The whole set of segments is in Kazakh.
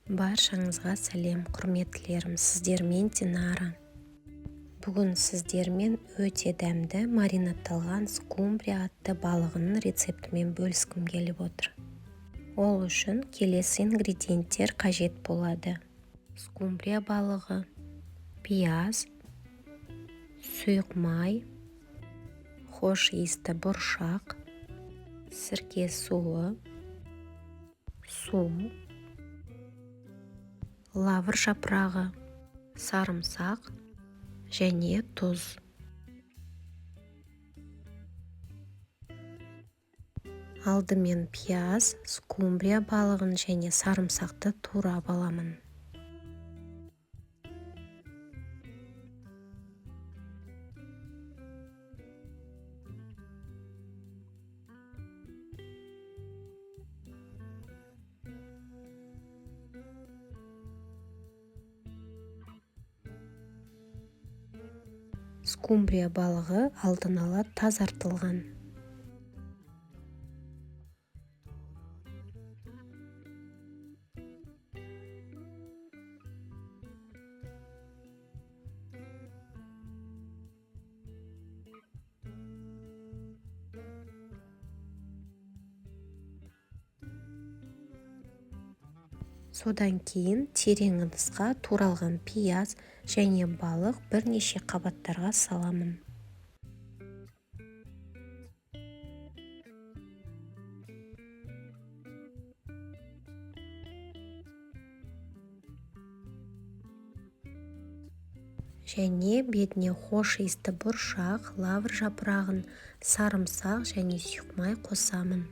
Баршаңызға сәлем, құрметтілерім! Сіздермен Динара. Бүгін сіздермен өте дәмді маринадталған скумбрия атты балығының рецептімен бөліскім келіп отыр. Ол үшін келесі ингредиенттер қажет болады: скумбрия балығы, пияз, сұйық май, хош иісті бұршақ, сірке суы, су, лавр жапырағы, сарымсақ және тұз. Алдымен пияз, скумбрия балығын және сарымсақты турап аламын. Скумбрия балығы алдын ала тазартылған. Содан кейін терең ыдысқа туралған пияз және балық бірнеше қабаттарға саламын. Және бетіне хош иісті бұршақ, лавр жапырағын, сарымсақ және сұйық май қосамын.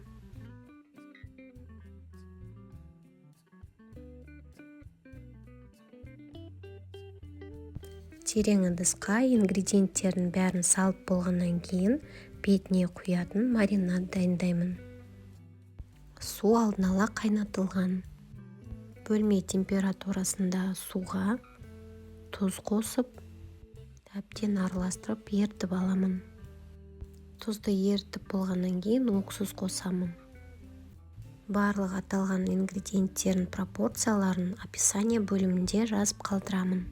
Терең ыдысқа ингредиенттердің бәрін салып болғаннан кейін бетіне құятын маринад дайындаймын. Су алдын ала қайнатылған. Бөлме температурасында суға тұз қосып, әбден араластырып ерітіп аламын. Тұзды ерітіп болғаннан кейін уксус қосамын. Барлық аталған ингредиенттердің пропорцияларын описание бөлімінде жазып қалдырамын.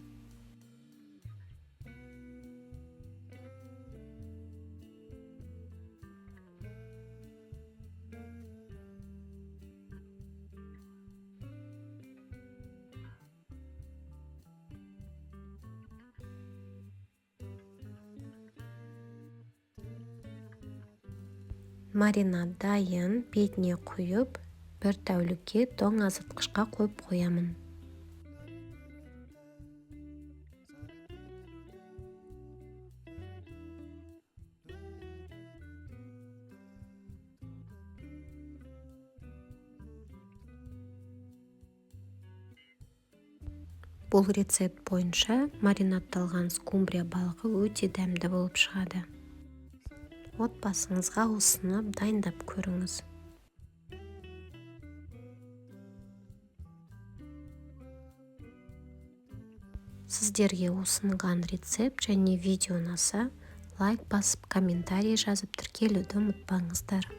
Маринад дайын, бетіне құйып, бір тәулікке тоңазытқышқа қойып қоямын. Бұл рецепт бойынша маринадталған скумбрия балығы өте дәмді болып шығады. Отбасыңызға ұсынып дайындап көріңіз. Сіздерге ұсынған рецепт және видео ұнаса, лайк басып, комментарий жазып, тіркелуді ұмытпаңыздар.